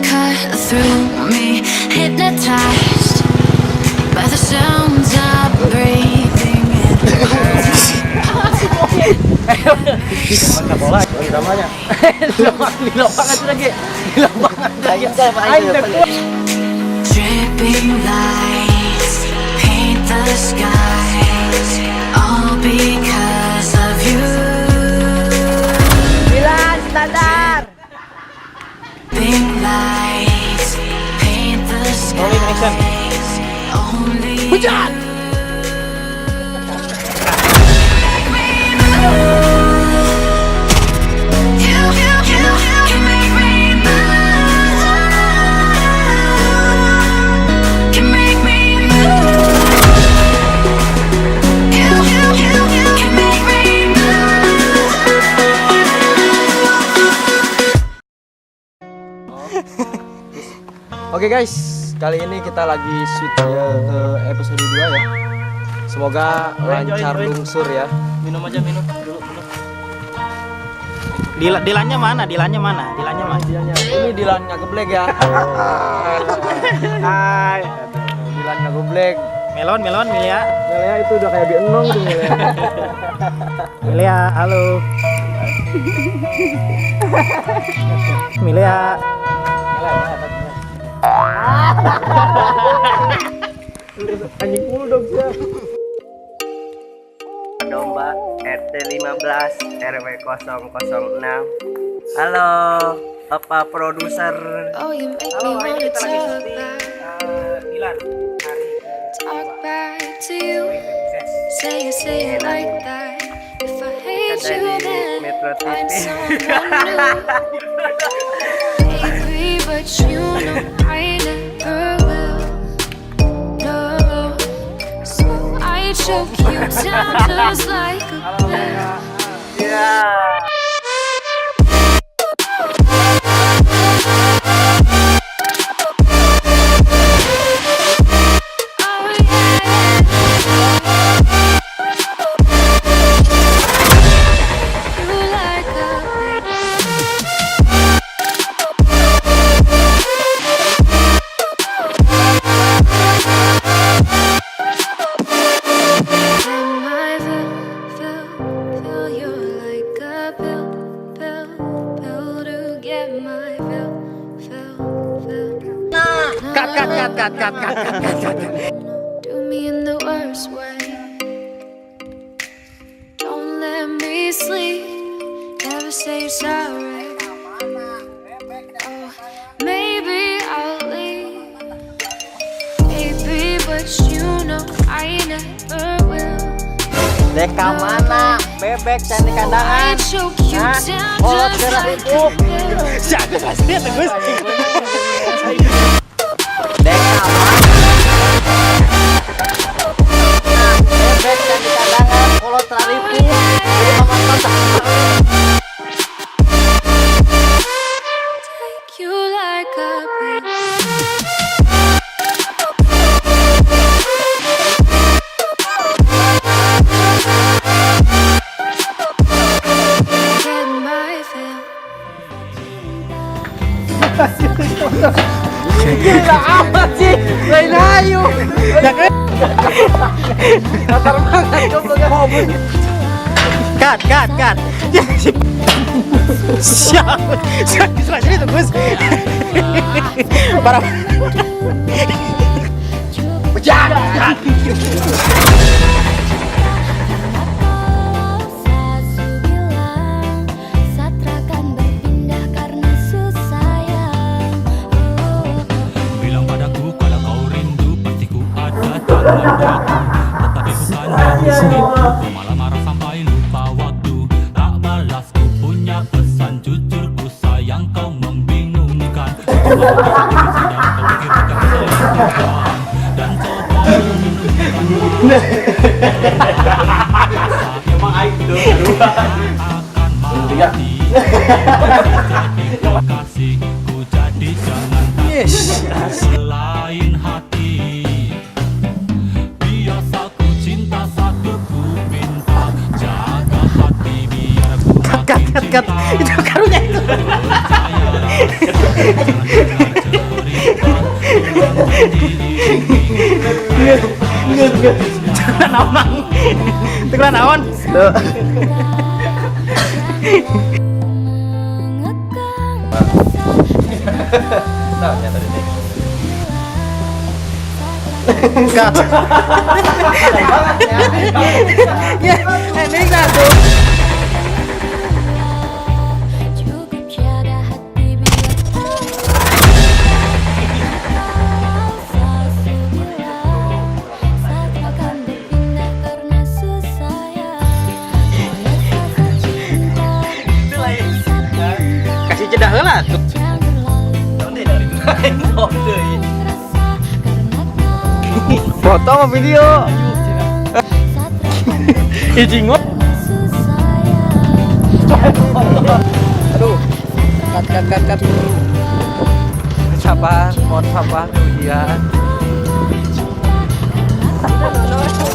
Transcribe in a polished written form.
Cut through me, hypnotized by the sounds I'm breathing in. Bola namanya. Di lapangan lagi. Di lapangan lagi. Aing teh kuat. Dripping lights paint the skies, all because of you. Dilan, standar. Dripping lights paint the skies, only Hujan! You. You, you, you can make me move. Can make me move. You, you, you can make me move. Oke guys, kali ini kita lagi shoot ya ke episode 2 ya. Semoga lancar lungsur ya. Minum aja, minum dulu, minum. Dilannya mana? Dilannya mana? Dilannya mana? Dilannya. Ini Dilan ngageblek ya. Hai. Dilan ngageblek. Melon, melon, Milia. Milia itu udah kayak Bienong tuh Milia. Milia, halo. Milia. Anjing bulldog sih. Domba RT 15 RW 006. Halo, Bapak produser. Oh, you make me wanna talk back, Dilan. Talk back to you. Say it like that. If I hate Ada you, di then Metro find TV. Someone new. Baby, but you know I never will. No. So I choke you down just like a pill. Ya. Oh yeah. You like a pill. Get my fill, fill, fill. You're like a pill, pill, pill to get my fill, fill, fill. Cut, cut, cut, cut, cut, cut, cut, cut, cut. Do me in the worst way. Don't let me sleep. Never say sorry. Oh, maybe I'll leave. Maybe, but you know I never will. Deka mana? Bebek can di kandangan. I choke you Hah? down Kolot just geura like hidup. a pill. Siapa sih Gus? Deka mana? Bebek can di kandangan, kolot ripuh. Jadi pamantan. Take you like a pill. Get my fill. Gila amat sih. Lain ayo. Datar banget goblok. Cut, cut, cut. Siap. Siap di sebelah sini tuh, Gus. Parah. Hujan. Bilang satrakan berpindah karena susayang. Bilang padaku kalau kau rindu, pasti ku ada dalam waktu. Tetapi bukan dari itu. Kau malah marah sampai lupa waktu. Tak balas ku punya pesan. Jujur ku sayang, kau membingungkan. Ku mau bisa sedang kau pikir bukan keselingkuhan. Dan coba menemukan. Emang aing gitu. Akan mati. Jadi kekasihku, jadi jangan Yes. selain hati. Biasa ku cinta satu, ku minta jaga hati biar ku Cut, cut, makin cut, cut. cinta. Itu karunya itu. Percayalah, jangan Jangan naon nang. Teu naon. Tuh. Mengekang rasa Nah, nyata tadi. Cut. Ya, ending satu. Cukup jaga hati biar tahu Saat akan berpindah karena susah ya Rasa cinta bisa pintar Kasih jeda heula tuh. Jangan lalu Kode. rasa karena kau Foto sama video. Saat akan Ih jingot. berpindah susah ya Aduh. Cut cut cut cut. Sabar, mohon sabar ujian. Cinta karena kau